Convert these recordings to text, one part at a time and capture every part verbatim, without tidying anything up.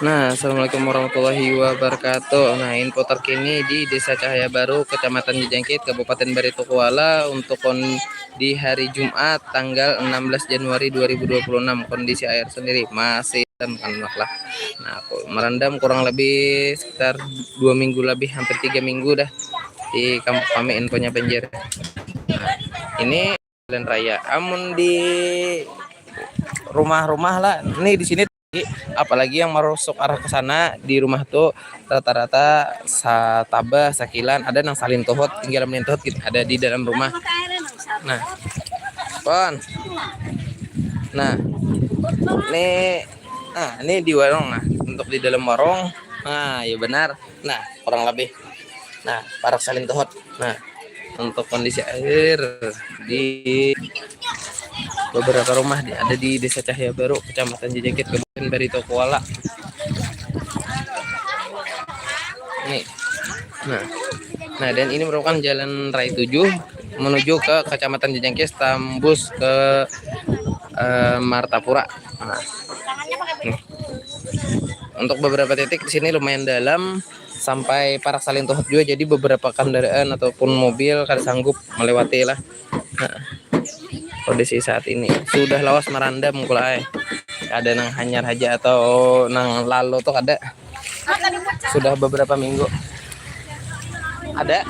Nah, assalamualaikum warahmatullahi wabarakatuh. Nah, info terkini di Desa Cahaya Baru, Kecamatan Jejangkit, Kabupaten Barito Kuala, untuk kon- di hari Jumat tanggal enam belas Januari dua ribu dua puluh enam. Kondisi air sendiri masih merendam lah. Nah, merendam kurang lebih sekitar dua minggu lebih, hampir tiga minggu dah di kampung kami infonya banjir. Nah, ini jalan raya. Amun di rumah-rumah lah, nih di sini, apalagi yang merusuk arah ke sana, di rumah tuh rata-rata satabah, sakilan, ada nang salintuhut, tinggal melintuhut gitu, ada di dalam rumah. Nah, pon. Nah, ini, nah, ini di warung, nah, untuk di dalam warung. Nah, ya benar. Nah, kurang lebih. Nah, parak salintuhut. Nah, untuk kondisi air di beberapa rumah di, ada di Desa Cahaya Baru, Kecamatan Jejangkit, Kabupaten Barito Kuala. Nih. Nah. Nah, dan ini merupakan jalan Raya tujuh menuju ke Kecamatan Jejangkit, tembus ke, eh, Martapura. Nah. Nih. Untuk beberapa titik di sini lumayan dalam, sampai parak salintuhut juga, jadi beberapa kendaraan ataupun mobil kada sanggup melewati lah. Nah, kondisi saat ini sudah lawas merendam, kulai. Ada nang hanyar haja atau nang lalu tuh ada. Sudah beberapa minggu. Ada.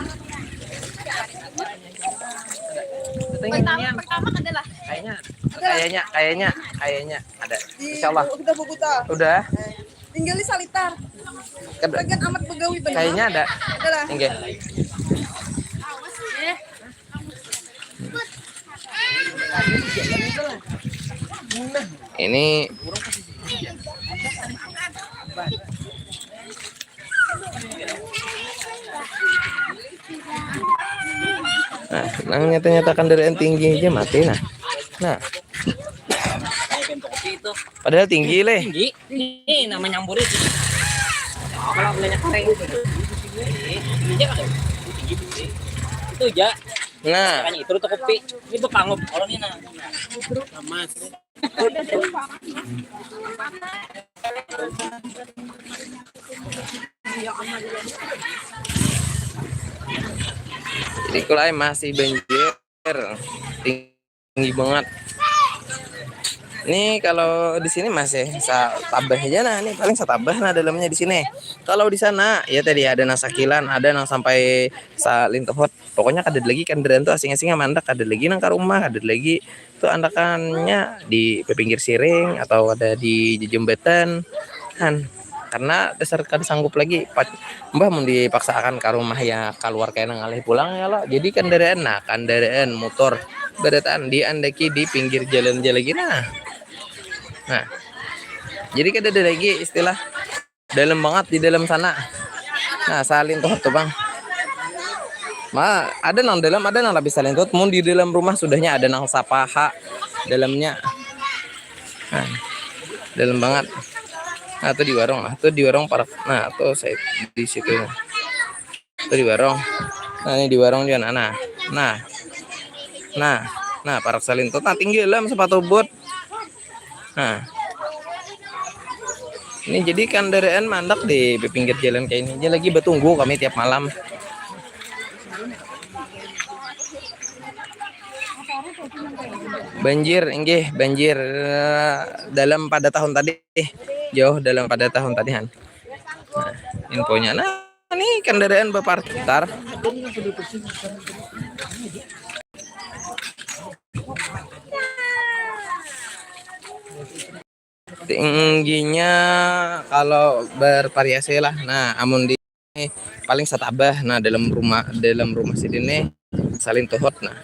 Pertama, pertama adalah kayaknya, kayaknya, kayaknya, kayaknya ada. Insya Allah. Udah bubuta. Udah. Tinggal di salitar. Bagian amat begawi benar. Kayaknya ada. Adalah. Enggak. Ini nah, nang nyata-nyata kendaraan tinggi aja mati nah. Nah. Padahal tinggi leh. Tinggi. Ini nama nyampur itu. Kalau punya kareng itu. Ini aja kan. Tinggi, tinggi. Itu aja. Nah. Kan itu tuh kopi. Ini bepangup kalau ini nah. Mas. Jadi kulai masih banjir, tinggi banget. Nih kalau di sini masih satabah aja nah, nih paling satabah nah dalamnya di sini. Kalau di sana ya tadi ada nang sakilan, ada nang sampai salintuhut. Pokoknya kada lagi kendaraan tuh asing-asing mandak, kada lagi nang ka rumah, kada lagi tuh andakannya di pinggir siring atau ada di jembatan. Han, karena dasar kada sanggup lagi. Pat-, mbah mun dipaksa akan ka rumah ya keluar kena ngalih pulang ya lo. Jadi kendaraan, nah kendaraan motor barataan diandaki di pinggir jalan ja lagi nah. Nah, jadi kada ada lagi istilah dalam banget di dalam sana. Nah, salintuhut tuh bang. Ma, ada nang dalam, ada nang lebih salintuhut. Mun di dalam rumah sudahnya ada nang sapaha dalamnya. Nah, dalam banget. Nah, tuh di warung lah, tuh di warung parak. Nah, tuh saya di situ. Tuh di warung. Nah, ini di warung juga nah. Nah. Nah. Nah, nah, parak salintuhut. Nah, tinggi lah sepatu bot. Nah. Ini jadi kendaraan mandak di pinggir jalan kayak ini aja lagi, bertunggu kami tiap malam. Banjir, inggih, banjir, eh, dalam pada tahun tadi, jauh dalam pada tahun tadi, han. Nah, infonya, nah, ini kendaraan berparkir. Tingginya kalau bervariasi lah. Nah, amun di paling satabah, nah, dalam rumah, dalam rumah sidin nih salintuhut. Nah,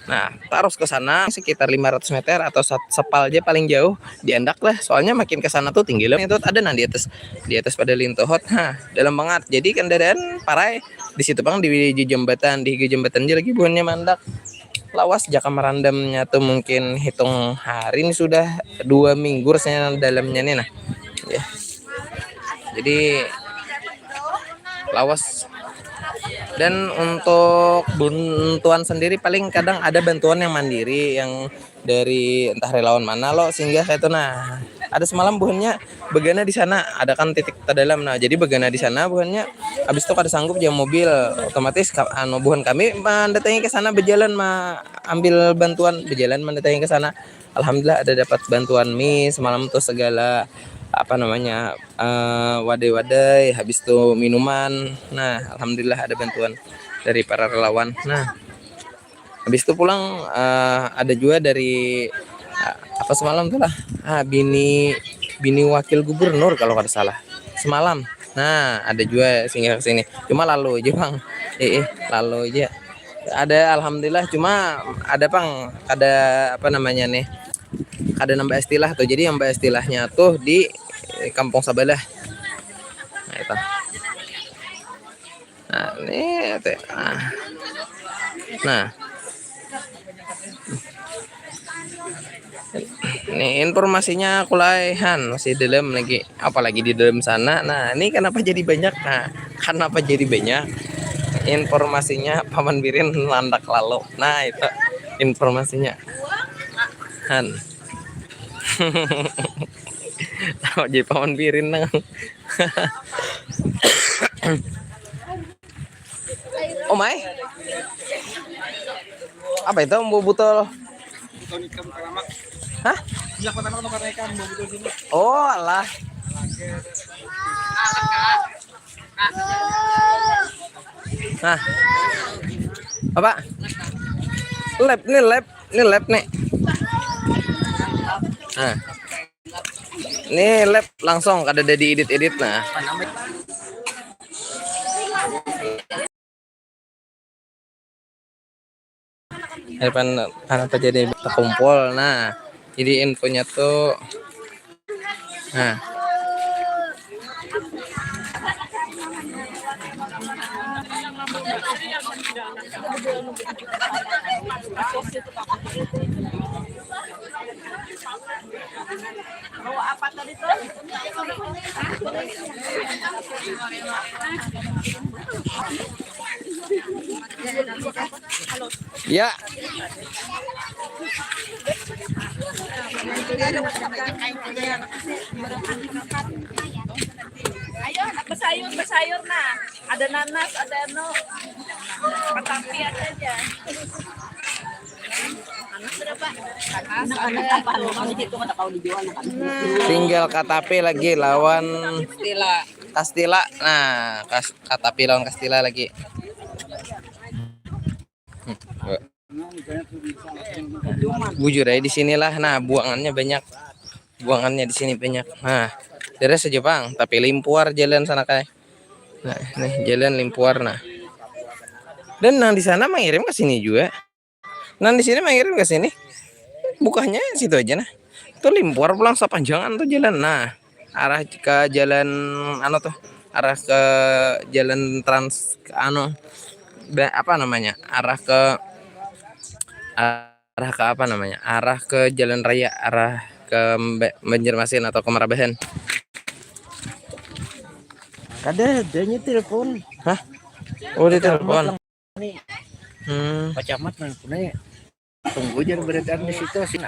nah, terus ke sana sekitar lima ratus meter atau sat-, sepal aja paling jauh diandak lah. Soalnya makin ke sana tuh tinggi lah. Itu ada nah di atas, di atas pada lintuhut. Nah, dalam banget. Jadi kendaraan parai di situ bang, di, di jembatan, di jembatan aja lagi buhannya mandak. Lawas jaka merendamnya tuh mungkin hitung hari ini sudah dua minggu rasanya dalamnya nih nah. Ya. Jadi lawas. Dan untuk bantuan sendiri paling kadang ada bantuan yang mandiri yang dari entah relawan mana lo singgah kayak itu nah. Ada semalam buhannya begana di sana, ada kan titik terdalam. Nah, jadi begana di sana buhannya, habis itu kada sanggup jam mobil, otomatis ka- anu buhan kami mendatangi ke sana, berjalan ma- ambil bantuan, berjalan mendatangi ke sana. Alhamdulillah ada dapat bantuan mie semalam tuh, segala apa namanya, eh, wadai-wadai, habis itu minuman. Nah, alhamdulillah ada bantuan dari para relawan. Nah, habis itu pulang, eh, ada juga dari, eh, apa semalam tuh lah, ah, bini bini wakil gubernur kalau kada salah semalam. Nah, ada juga singgah ke sini, cuma lalu aja bang. Eh, eh, lalu aja. Ada, alhamdulillah, cuma ada pang kada apa namanya nih, kada nambah istilah tuh. Jadi nambah istilahnya tuh di, eh, kampung sebelah. Nah, itu. Nah, ini teh. Nah. Nah. Ini informasinya aku laihan, masih dalam lagi, apalagi di dalam sana. Nah, ini kenapa jadi banyak? Nah, kenapa jadi banyak? Informasinya Paman Birin landak lalu. Nah, itu informasinya. Han. Jadi Paman Birin nang. Oh my. Apa itu, bau botol? Hah? Oh, alah. Nah. Apa? Lab, ini lab, ini lab nih. Nah. Ini lab langsung, kada ada diedit-edit nah. Depan, kenapa jadi terkumpul? Nah, jadi infonya tuh, nah. Ya. Ayo, bersayur, bersayur nah. Ada nanas, ada anu. Katapi ada aja. Panas sudah, Pak. Panas. Tinggal katapi lagi lawan Kastila. Nah, kas- katapi lawan Kastila lagi. Hmm. Bujur ya, di sinilah. Nah, buangannya banyak. Buangannya di sini banyak. Nah, daerah saja, Bang, tapi limpuar jalan sana kayak. Nah, nih jalan limpuar nah. Dan nang di sana mengirim ke sini juga. Nang di sini mengirim ke sini. Bukannya situ aja nah. Itu limpuar pulang sepanjangan tuh jalan. Nah, arah ke jalan anu tuh, arah ke jalan trans anu, ba- apa namanya? Arah ke arah ke apa namanya? Arah ke jalan raya, arah ke Mba- Banjarmasin atau ke Marabahan. Kada adanya telepon. Hah? Oh, di telepon. Nih, hmm. Pak Camat nang punai. Tunggu jar beredar di situ sih.